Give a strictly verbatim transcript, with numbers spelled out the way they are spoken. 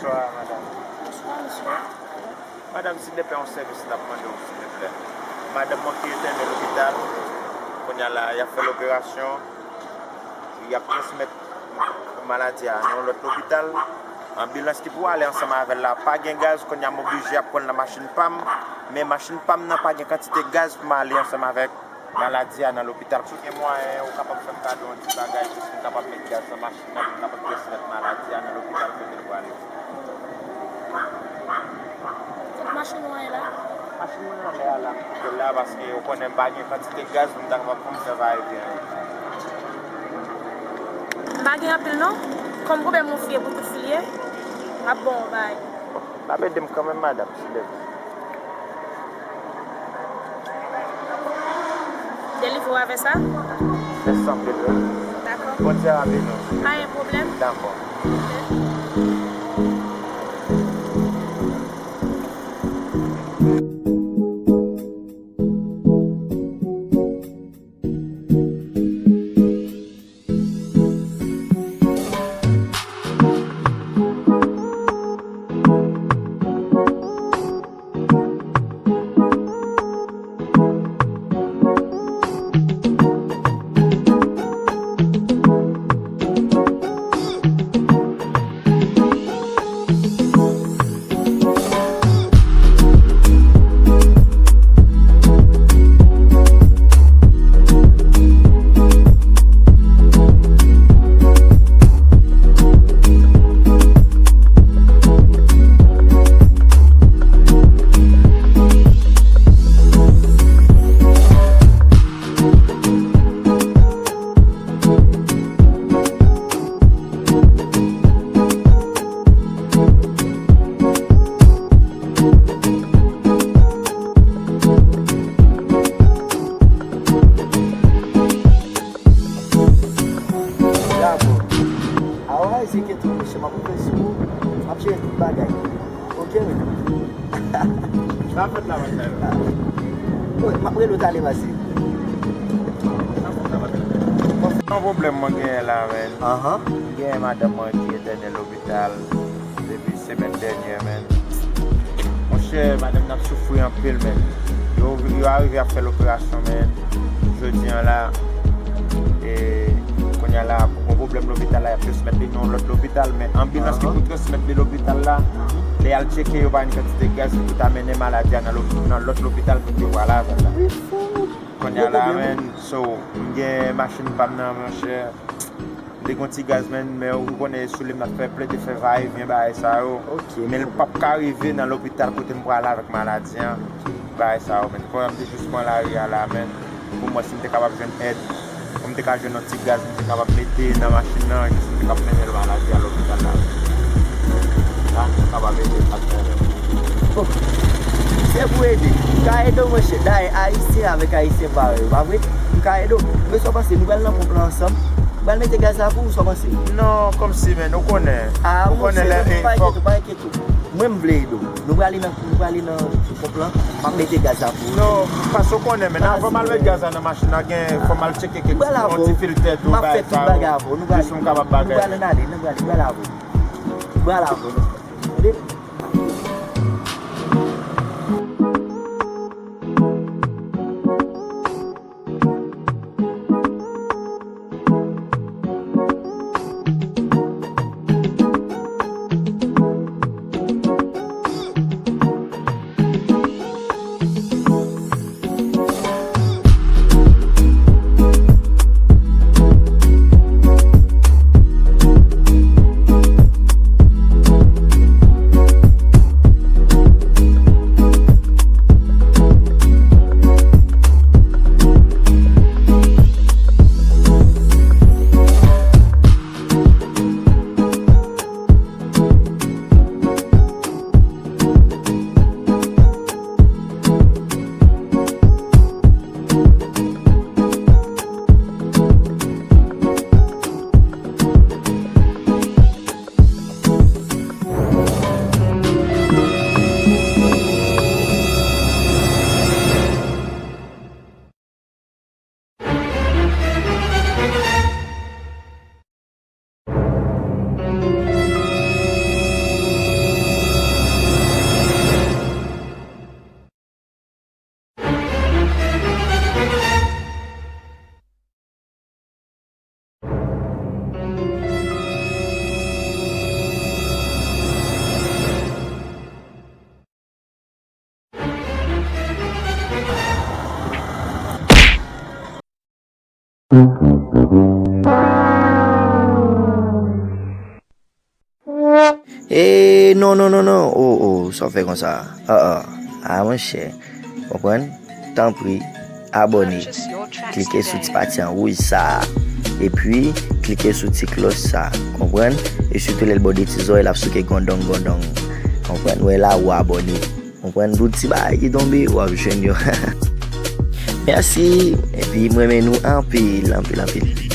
Bonswa, madanm. Bonswa, mesye. Madanm, silvouplè, yon sèvis n ap mande w, silvouplè. Madanm mwen ki entène lopital, kounye a la, y ap fè loperasyon, y ap transmèt maladi a nan yon lòt lopital. Anbilans ki pou ale ansanm avè l la pa gen gaz, kounye a m oblije ap pran l nan machin pa m, men machin pa m nan pa gen kantite gaz pou m ale ansanm avèk maladi a nan lopital. Si w gen mwayen, ou kapab fè m kado yon ti bagay, jis pou m kapab met gaz nan machin nan, pou m kapab transmèt maladi a nan lopital kote l prale. Kot machin ou an ye la? Machin mwen anlè a la, m kite l la, paske ou konnen m pa gen kantite gaz pou m ta kapab pou m fè va e vyen. M pa gen anpil non. Kòm pwoblèm ou fye pou tout filye, m ap bon yon bagay. N ap ede m kanmenm, madanm, silvouplè. Delivre w avè sa? Mèsi anpil, wi. Dakò. Bondye ap beni w. Pa gen pwoblèm. Dakò. Bravo. Awa, se kete w, mesye, m ap ouvè sou ou, m ap jere tout bagay. Ok, men. Sa fèt la, madanm. Wi, m ap rele w talè, pase. Sa fèt la, madanm. Yon pwoblèm mwen genyen la, men. Ahan. M genyen madanm mwen ki entène lopital depi semèn dènyè, men. Monchè, madanm nan ap soufri anpil, men. Yo, yo arive ap fè loperasyon, men. Jodi an la, e, kounye a la, gon pwoblèm lopital la, y ap transmèt li nan yon lòt lopital, men anbilans ki pou transmèt li lopital la, lè y al tcheke, yo pa gen kantite gaz pou ta mennen maladi a nan lòt, nan lòt lopital pou yo pral avè l la. Kounye a la, men, so, m gen machin pa m nan, monchè. M te gon ti gaz, men, men ou konnen sou li m ap fè plede fè va e vyen bagay sa yo. Ok, men l p ap ka rive nan lopital kote m pral avèk maladi an. Bagay sa yo, men. Kounye a m te jis pran lari a la, men. Pou m wè si m te kapab jwenn èd. Pou m te ka jwenn yon ti gaz, m te kapab mete nan machin nan, jis m te kapab mennen l maladi a lopital la. Sa, m kapab ede, pa t gen pwoblèm. Oh, se pou ede. M ka ede w, monchè. Dayè, Ayisyen avèk Ayisyen parèy, pa vre? M ka ede w. Men sa w panse, nou pral nan ponp lan ansanm? M pral mete gaz la pou ou, sa w panse? Non, kòmsi, men, ou konnen. Ah, ou konnen lè, pa enkyete w, pa enkyete w. Mwen, m vle ede w. Nou prale nan, nou prale nan ponp lan, m ap mete gaz la pou ou. Non, paske w konnen, men, avan m al met gaz la nan machin nan, gen, fò m al tcheke kèk ti, yon ti filtè tou, bagay sa yo. Jis pou m kapab bagay. Nou prale, nou prale, nou prale avè w. Nou prale avè w. Tande? E non, non, non, non. Oh, oh, sa w fè konsa? Ah, ah. Ah, monchè. Konprann? Tanpri, abòne. Klike sou ti pati an wouj sa a. Epi, klike sou ti klòch sa a. Konprann? E sitou lè l bò de ti zòrèy, l ap souke gondong, gondong. Konprann? Wè la, ou abòne. Konprann? Tout ti bagay ki tonbe, w ap jwenn yo. Mèsi. Epi, m renmen nou anpil, anpil, anpil.